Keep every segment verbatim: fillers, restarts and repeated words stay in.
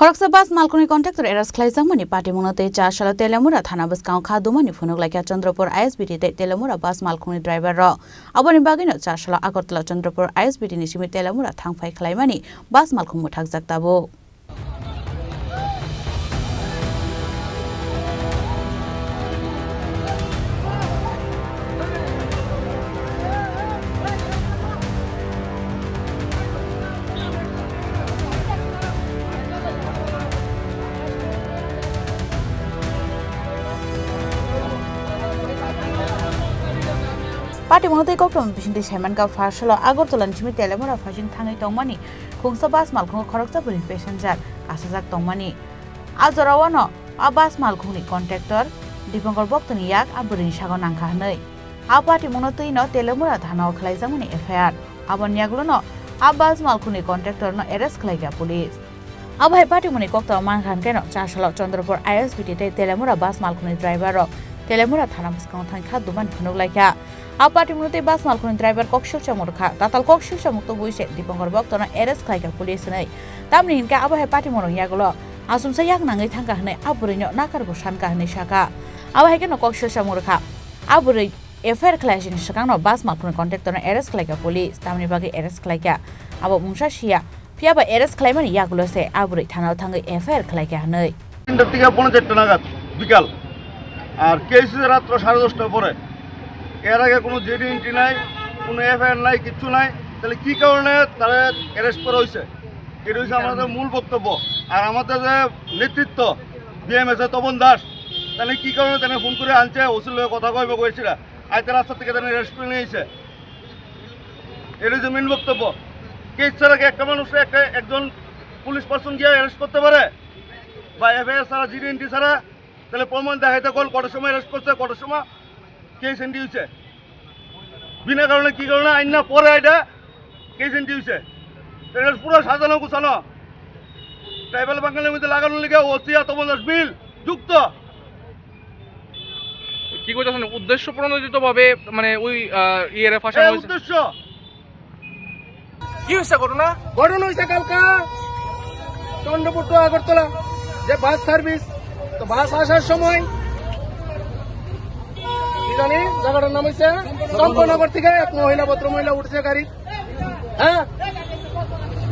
Khoroksa bus malkhungni contractor arrest khlaijakmani patimungno tei char salo Telemura thana bwskango kha dumani phunuk laikha Chandrapur I S B T tei Telemura bus malkhungni driver rok. Aboni bagwino char salo Agartala Chandrapur I S B T ni simi Telemura thangphai khlaimani bus malkhung mwthakjak tabuk. Patimungno tei koktwma bisingtwi saimankha, phar salo Agartala ni simi Telemura phaising thangwi tongmani khungsa bus malkhungo khoroksa bwrwi passenger kasajak tongmani. A jorao no a bus malkhungni contractor Dipankar Bhakta ni yak a bwrwini sago nangkha hwnwi a patimungno twi no Telemura thana o khlaijakmani F I R. Aboni yagulo no a bus malkhungni contractor no arrest khlaikha police. Abo hai patimungni koktwma mankha hwnkhe no char salo Chandrapur I S B T tei Telemura bus malkhungni driver rok Telemura thana bwskango thangkha dumani phunuk laikha. A patimungno tei bus malkhungni driver kok silsa mwrwkha. Tatal kok silsa mukto bui se Dipankar Bhakta no arrest khlaikha police hwnwi. Tamni hinkhe abo hai patimungrokni yagulo asumsa yak nangwi thangkha hwnwi a bwrwino nakarbo sankha hwnwi sakha. Abo hai kheno kok silsa mwrwkha. A bwrwi F I R khlaisini swkangno bus malkhungni contractor no arrest khlaikha police. Tamni bagwi arrest khlaikha abo mungsa siya. Phiya ba arrest khlaimani yagulo se a bwrwi thana o thangwi F I R khlaikha hwnwi. তিনটা থেকে পৌনে চারটা নাগাদ বিকাল। আর কেস হয়েছে রাত্র সাড়ে দশটার পরে। এর আগে কোনো জেডি এন্ট্রি নাই, কোনো এফআইআর নাই, কিচ্ছু নাই। তাহলে কি কারণে তারা অ্যারেস্ট করা হয়েছে? এটা হচ্ছে আমাদের মূল বক্তব্য। আর আমাদের যে নেতৃত্ব বিএমএস এ তপন দাস, তাহলে কি কারণে তারা ফোন করে আনছে, ওসির লগে কথা কইবে কইছিল, আইতে রাস্তা থেকে তারা অ্যারেস্ট করে নিয়ে এসে। এটা হচ্ছে মেইন বক্তব্য। কেস ছাড়া কি একটা মানুষ, একটা, একজন পুলিশ পার্সন গিয়ে অ্যারেস্ট করতে পারে? বা এফআইআর ছাড়া, জিডি এন্ট্রি ছাড়া? তাহলে প্রমাণ দেখাইতে কল কটার সময় অ্যারেস্ট করছে, কটার সময় কেস এন্ট্রি হয়েছে? বিনা কারণে কি কারণে আইন না পরে এটা কেস এন্ট্রি হয়েছে? এটা পুরো সাজানো গুছানো। ট্রাইবাল বাঙালির মধ্যে লাগানোর লিগে ওসি আর তপন দাস মিল যুক্ত। কি করতেছেন? উদ্দেশ্য প্রণোদিত ভাবে, মানে, ওই, আহ, ইয়েরে ফাঁসানো এই হয়েছে। উদ্দেশ্য। কি হয়েছে ঘটনা? ঘটনা হয়েছে কালকা চন্দ্রপুর টু আগরতলা যে বাস সার্ভিস, তো বাস আসার সময় কি জানি জায়গাটার নাম হয়েছে চম্পনগর থেকে এক মহিলা, ভদ্র মহিলা উঠছে গাড়ি। হ্যাঁ,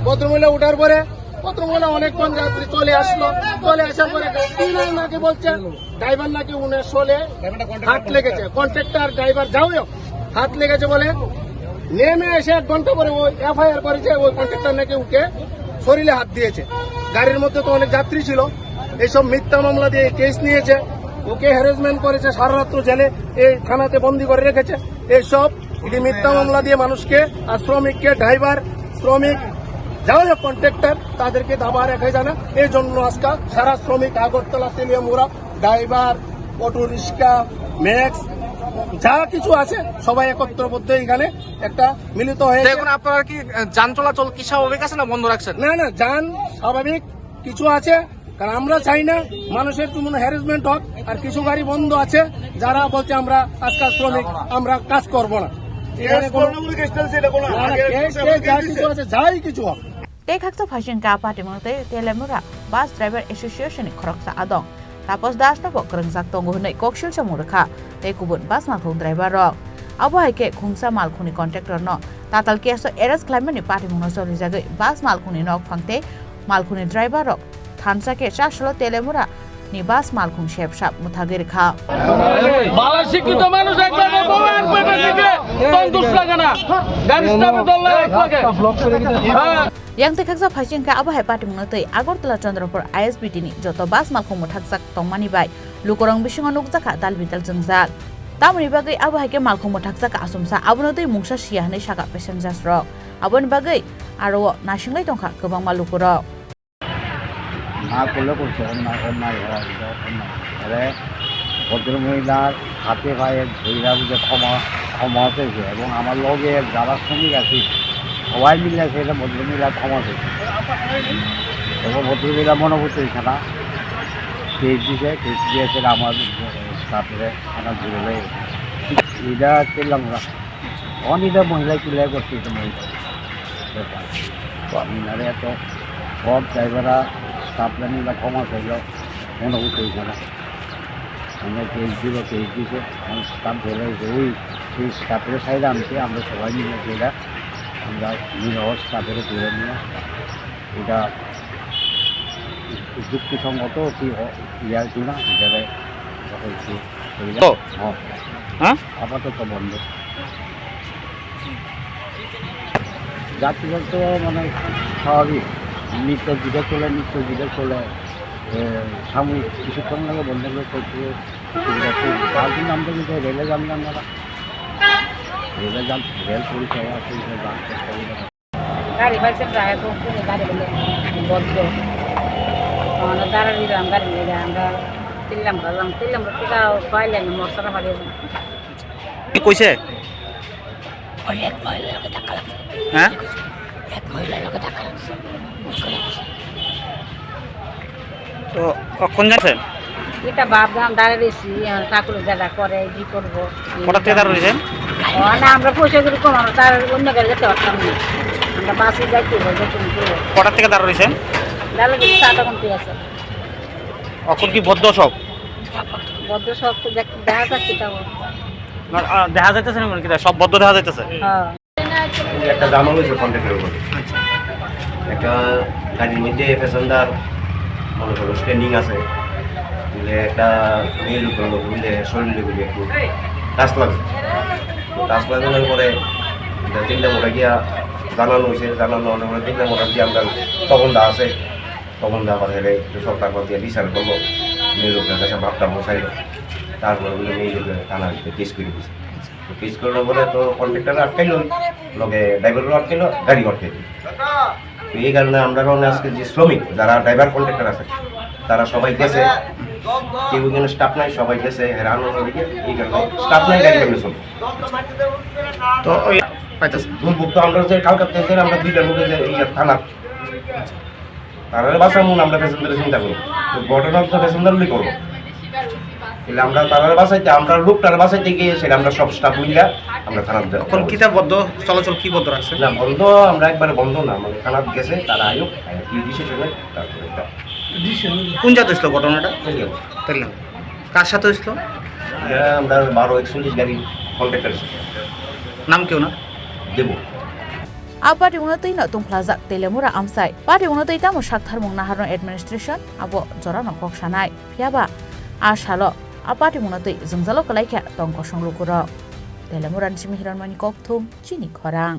ভদ্রমহিলা উঠার পরে ভদ্রমহিলা অনেকক্ষণ রাত্রি চলে আসলো। চলে আসার পরে ক্লিনার নাকি বলছে, ড্রাইভার নাকি উনি শোলে হাত লেগেছে, কন্ট্রাক্টর ড্রাইভার যাই হোক হাত লেগেছে বলে নেমে এসে এক ঘন্টা পরে ওই এফআইআর করেছে, ওই কন্ট্রাক্টর নাকি ওকে শরীরে হাত দিয়েছে। গাড়ির মধ্যে তো অনেক যাত্রী ছিল, এইসব মিথ্যা মামলা দিয়ে কেস নিয়েছে, ওকে হ্যারাসমেন্ট করেছে, সারা রাত্র জেলে এই থানাতে বন্দি করে রেখেছে। এইসব এটি মিথ্যা মামলা দিয়ে মানুষকে, আর শ্রমিককে, ড্রাইভার, শ্রমিক, যারা কন্ট্রাক্টর, তাদেরকে দাবা রেখে যায় না। এই জন্য আজকে সারা শ্রমিক Agartala, Teliamura, driver, auto rickshaw, Max, যা কিছু আছে সবাই একত্রবদ্ধ এখানে একটা মিলিত হয়ে তো এখন আপনারা কি, আহ, যান চলাচল কি স্বাভাবিক আছে না বন্ধ রাখছেন? না, না, যান স্বাভাবিক কিছু আছে, কারণ আমরা চাই না মানুষের তেমন হ্যারাসমেন্ট হোক। আর কিছু গাড়ি বন্ধ আছে, যারা বলছে আমরা আজকাল শ্রমিক, আমরা কাজ করব না। এখানে কোনো, না, না, কেস, কেস যা কিছু আছে, যাই কিছু হোক। Tei khaksa phaising ka patimung tei Telemura Bus Driver Association ni khoroksa adong Tapos Das no bo kwrwngjak tongo hwnwi koksil samung rwkha tei kubun bus malkhung driver rok. Abo hai khe khungsa malkhungni contractor no tatal case o arrest khlaimani patimung no cholijagwi bus malkhungni nok phang tei malkhungni driver rok thansa khe chasalo Telemura ni bus malkhung sep sap mwthagwi rwkha. ভালো শিক্ষিত মানুষ একবার বলবো, আর পেপার লিখে তখন দুষ লাগে না। গাড়ি স্টার্টে ধরলে এক লাগে। হ্যাঁ। Yang tei khaksa phaising khe abo hai patimungno tei Agartala Chandrapur I S B T ni joto bus malkhung mwthakjak tongmani bai lukurok bisingo nukjakha dal bidal jwngjal. Tamoni bagwi abo hai khe malkhung mwthakjakha asumsa, abono tei mungsa siya hwnwi sakha passengers rok. Aboni bagwi aro o nasinglai tongkha kwbangma lukurok. না করলে করছে, অন্যায়, অন্যায় হয়, এটা অন্যায়। আরে, ভদ্রমহিলার হাতে পায়ে ধইরা বুঝে ক্ষমা, ক্ষমা চেয়েছে এবং আমার লগে যারা শ্রমিক আছে, সবাই মিলে আছে, এটা ভদ্রমহিলা ক্ষমা চেয়েছে। এবং ভদ্রমহিলা মনোভূত হয়েছে না, কেস দিছে, কেস দিয়েছে আমার স্টাফরে, আমার জুড়ে লেগেছে। এটা করলাম না। অনিতা মহিলা কিলাই করছে, এটা মহিলা ব্যাপার। তো আমি নারে এত সব ড্রাইভাররা Staff দের মধ্যে ক্ষমা চাইল, মনে করতে হইছে না। আমরা কেস দিব, কেস দিছে, আমি স্টাফ ধরে ওই সেই স্টাফের সাইডে আনছে, আমরা সবাই মিলে সেটা আমরা নিরহ স্টাফের তুলে নিয়ে এটা যুক্তিসঙ্গত কি হ-, ইয়ে আর কি না, এটারে যথেষ্ট সুবিধা। তো? হ্যাঁ। হ্যাঁ? আপাতত বন্ধ। যাত্রীবাহী তো মানে স্বাভাবিক, নিত্য যেটা চলে, নিত্য যেটা চলে, এ, সাময়িক কিছুক্ষণ লাগে বন্ধ করে চলছে, সুবিধা খুব। তার জন্য আমরা কিন্তু রেলে যান না আমরা, রেলে যান, রেল পরিষেবা আছে, এটা যান করতে হবে। গাড়ি পাইছেন, ড্রাইভার কোনো গাড়ি বলে বদ্ধ। মানে দাঁড়া দিলাম, গাড়ি নিয়ে আমরা তিনলাম, গেলাম, তিনলাম, কোথাও পাইলেন, মশলা বাড়িয়ে। কি কইছে? ওই এক মহিলার লগে ধাক্কা লাগছে। হ্যাঁ? এক মহিলার লগে ধাক্কা লাগছে। তো, ও কোন জায়গা? এটা বাপ ধাম দাঁড়িয়ে রয়েছি, এখন ঠাকুর যেটা করে, কি করবো? কোথা থেকে দাঁড়িয়ে রয়েছেন? ও না, আমরা পয়সা করি কম, আমরা তার অন্য গাড়ি যেতে পারতাম না। আমরা বাসে যাইতে হবে, যে কোনো করে। কোথা থেকে দাঁড়িয়ে রয়েছেন? দাঁড়িয়ে রয়েছি, সাত এখন ঠিক আছে। এখন কি বদ্ধ সব? বদ্ধ সব তো দেখ-, দেখা যাচ্ছে তাও। না, আ, দেখা যাইতেছে না মনে কি? সব বদ্ধ দেখা যাইতেছে? হ্যাঁ। একটা জামাল হয়েছে কন্ট্রাক্টরের উপরে। একটা গাড়ির মধ্যে প্যাসেঞ্জার মনে করো স্ট্যান্ডিং আছে, বুঝলে একটা মেয়ে লোক বুঝলে শরীরে বুঝলে একটু টাচ লাগছে। তো টাচ লাগানোর পরে এটা তিনটা মোড়া গিয়া জানানো হয়েছে, জানানো হওয়ার পরে তিনটা মোড়া গিয়ে আমরা তপন দা আছে, তপন দা আবার হেরে একটু সরকার দিয়ে বিচার করলো, মেয়ে লোকের কাছে ভাবটা বসাইলো, তারপরে বুঝলে মেয়ে লোকের থানা কেস করে দিয়েছে। তো পিস করার পরে তো কন্ট্রাক্টর আটকাইলো, লগে ড্রাইভারও আটকাইলো, গাড়ি আটকাইলো। তো এই কারণে আমরা কারণে আজকে যে শ্রমিক, যারা ড্রাইভার কন্ট্রাক্টর আছে, তারা সবাই গেছে। কেউ এখানে স্টাফ নাই, সবাই গেছে, হেরান হয়ে গেছে। এই কারণে স্টাফ নাই, গাড়ি কেমনে চলবে? তো ওই পাইতেছে। দুর্ভোগ তো আমরা যে কালকে থেকে আমরা দুইটার মধ্যে যে এই থানা তারারে বাঁচামু না, আমরা প্যাসেঞ্জারের চিন্তা করি। তো ঘটনা তো প্যাসেঞ্জার লই করবো। তাহলে আমরা তারারে বাঁচাইতে, আমরা লোকটারে বাঁচাইতে গিয়ে সেটা আমরা সব স্টাফ মিলিয়া আমরা থানাত যাই। এখন কিতা বন্ধ, চলাচল কি বন্ধ রাখছে? না, বন্ধ আমরা একবারে বন্ধ না, মানে থানাত গেছে, তারা আয়ুক, আয়ুক কি ডিসিশন হয়, তারপরে একটা কোন জায়গাত হয়েছিল ঘটনাটা? বুঝলেন? বুঝলেন। কার সাথে হয়েছিল? এটা আমরা বারো একচল্লিশ গাড়ি কন্ট্রাক্টর। নাম কেউ না? দেবো। A party mungno twi no tongphlajak Telemura amchai. Party mungno twi tamo saktharmung naharno administration abo jorano kok sanai. Phiyaba a salo a party mungno twi jwngjalo kwlaikha tong kosong lukurok. Telemura ni simi Hiranmani Kokthum, chini khorang.